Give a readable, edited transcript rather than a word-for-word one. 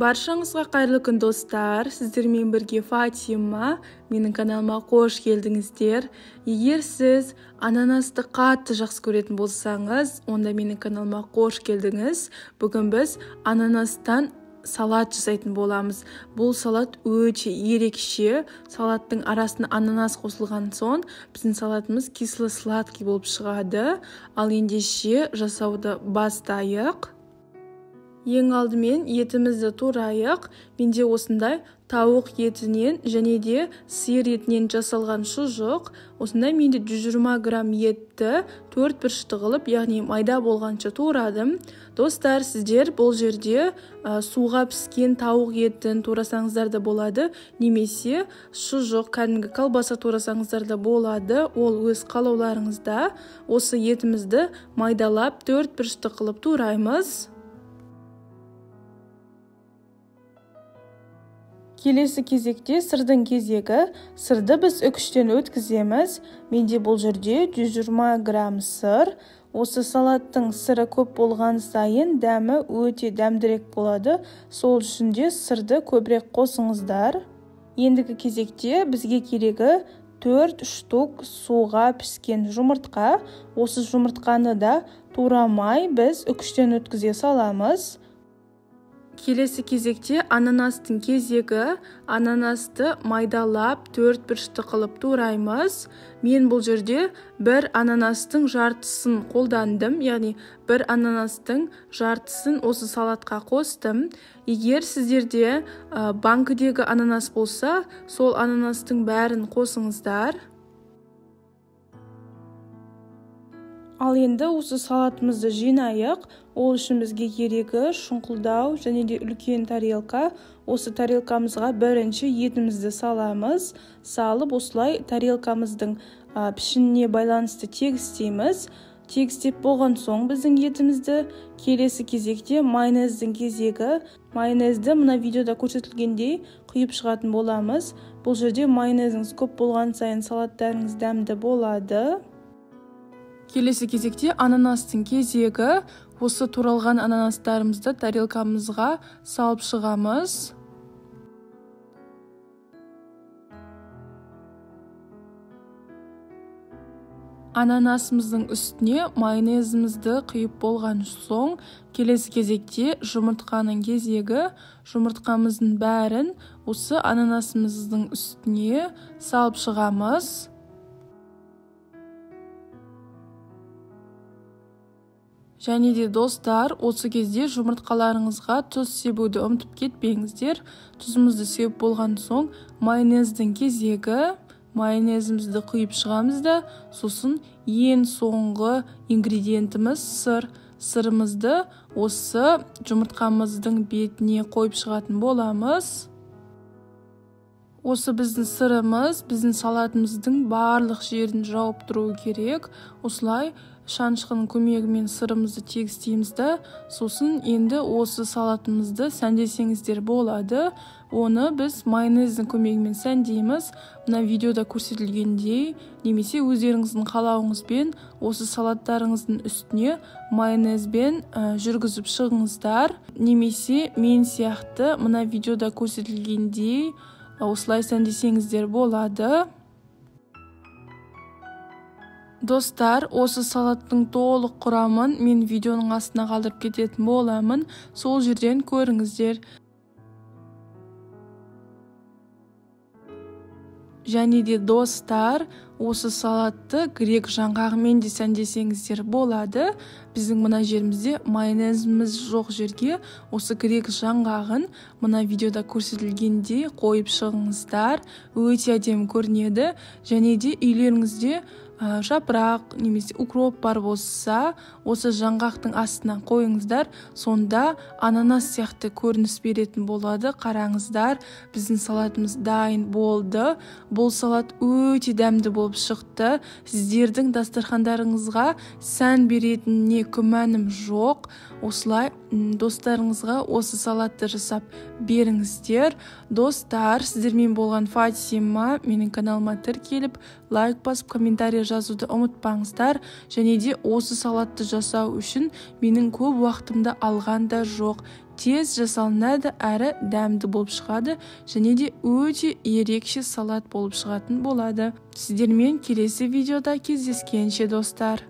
Баршаңызға қайырлы күн, достар! Сіздермен бірге Фатима. Менің каналыма қош келдіңіздер. Егер сіз ананасты қатты жақсы көретін болсаңыз, онда менің каналыма қош келдіңіз. Бүгін біз ананастан салат жасайтын боламыз. Бұл салат өте ерекше. Салаттың арасына ананас қосылған соң, біздің салатымыз кисло-сладкий болып шығады. Ал ендеше жасауды бастайық. Ең алдымен етімізді турайық. Менде осындай тауық етінен және де сиыр етінен жасалған шұжық. Осындай менде 120 грамм етті 4 бұрышты қылып, яғни майда болғанша турадым. Достар, сіздер бұл жерде суға піскен тауық етін турасаңыздар да болады, немесе шұжық, кәдімгі колбаса турасаңыздар да болады. Ол өз қалауларыңызда. Осы етімізді майдалап 4 бұрышты қылып тураймыз. Келесі кезекте сырдың кезегі. Сырды біз үкіштен өткіземіз. Менде бұл жерде 120 грамм сыр. Осы салаттың сыры көп болған сайын дәмі өте дәмдірек болады. Сол үшін де сырды көбірек қосыңыздар. Ендігі кезекте бізге керегі 4 штук суға піскен жұмыртқа. Осы жұмыртқаны да турамай біз үкіштен өткізе саламыз. Келесі кезекте ананастың кезегі. Ананасты майдалап 4 бұрышты қылып тураймыз. Мен бұл жерде бір ананастың жартысын қолдандым, яғни бір ананастың жартысын осы салатқа қостым. Егер сіздерде банкідегі ананас болса, сол ананастың бәрін қосыңыздар. Ал енді осы салатымызды жинайық. Ол үшін бізге керегі шұңқылдау және де үлкен тарелка. Осы тарелкамызға бірінші етімізді саламыз. Салып осылай тарелкамыздың пішініне байланысты тегістейміз. Тегістеп болған соң біздің етімізді келесі кезекте майонездің кезегі. Майонезді мына видеода көрсетілгендей құйып шығатын боламыз. Бұл жерде майонезіңіз көп болған сайын салаттарыңыз дәмді болады. Келесі кезекте ананастың кезегі. Осы туралған ананастарымызды тарелкамызға салып шығамыз. Ананасымыздың үстіне майонезімізді құйып болған соң, келесі кезекте жұмыртқаның кезегі. Жұмыртқамыздың бәрін осы ананасымыздың үстіне салып шығамыз. Және де достар, осы кезде жұмыртқаларыңызға тұз себуді ұмытып кетпеңіздер. Тұзымызды сеуіп болған соң майонездің кезегі. Майонезімізді құйып шығамыз да, сосын ең соңғы ингредиентіміз сыр. Сырымызды осы жұмыртқамыздың бетіне қойып шығатын боламыз. Осы біздің сырымыз біздің салатымыздың барлық жерін жауып тұруы керек. Осылай шанышқының көмегімен сырымызды тегістейміз да, сосын енді осы салатымызды сәндесеңіздер болады. Оны біз майонездің көмегімен сәндейміз. Мына видеода көрсетілгендей, немесе өздеріңіздің қалауыңызбен осы салаттарыңыздың үстіне майонезбен жүргізіп шығыңыздар. Немесе мен сияқты мына видеода көрсетілгендей осылай сәндесеңіздер болады. Достар, осы салаттың толық құрамын мен видеоның астына қалдырып кететін боламын. Сол жерден көріңіздер. Және де достар, осы салатты грек жаңғағымен де сәндесеңіздер болады. Біздің мына жерімізде майонезіміз жоқ жерге осы грек жаңғағын мына видеода көрсетілгендей қойып шығыңыздар. Өте әдемі көрінеді. Және де үйлеріңізде жапырақ немесе укроп бар болса, осы жаңғақтың астына қойыңыздар. Сонда ананас сияқты көрініс беретін болады. Қараңыздар, біздің салатымыз дайын болды. Бұл салат өте дәмді болып шықты. Сіздердің дастархандарыңызға сән беретініне күмәнім жоқ. Осылай достарыңызға осы салатты жасап беріңіздер. Достар, сіздермен болған Фатима. Менің каналыма тіркеліп, лайк басып, комментарий жазуды ұмытпаңыздар. Және де осы салатты жасау үшін менің көп уақытымды алған да жоқ. Тез жасалынады, әрі дәмді болып шығады және де өте ерекше салат болып шығатын болады. Сіздермен келесі видеода кездескенше, достар.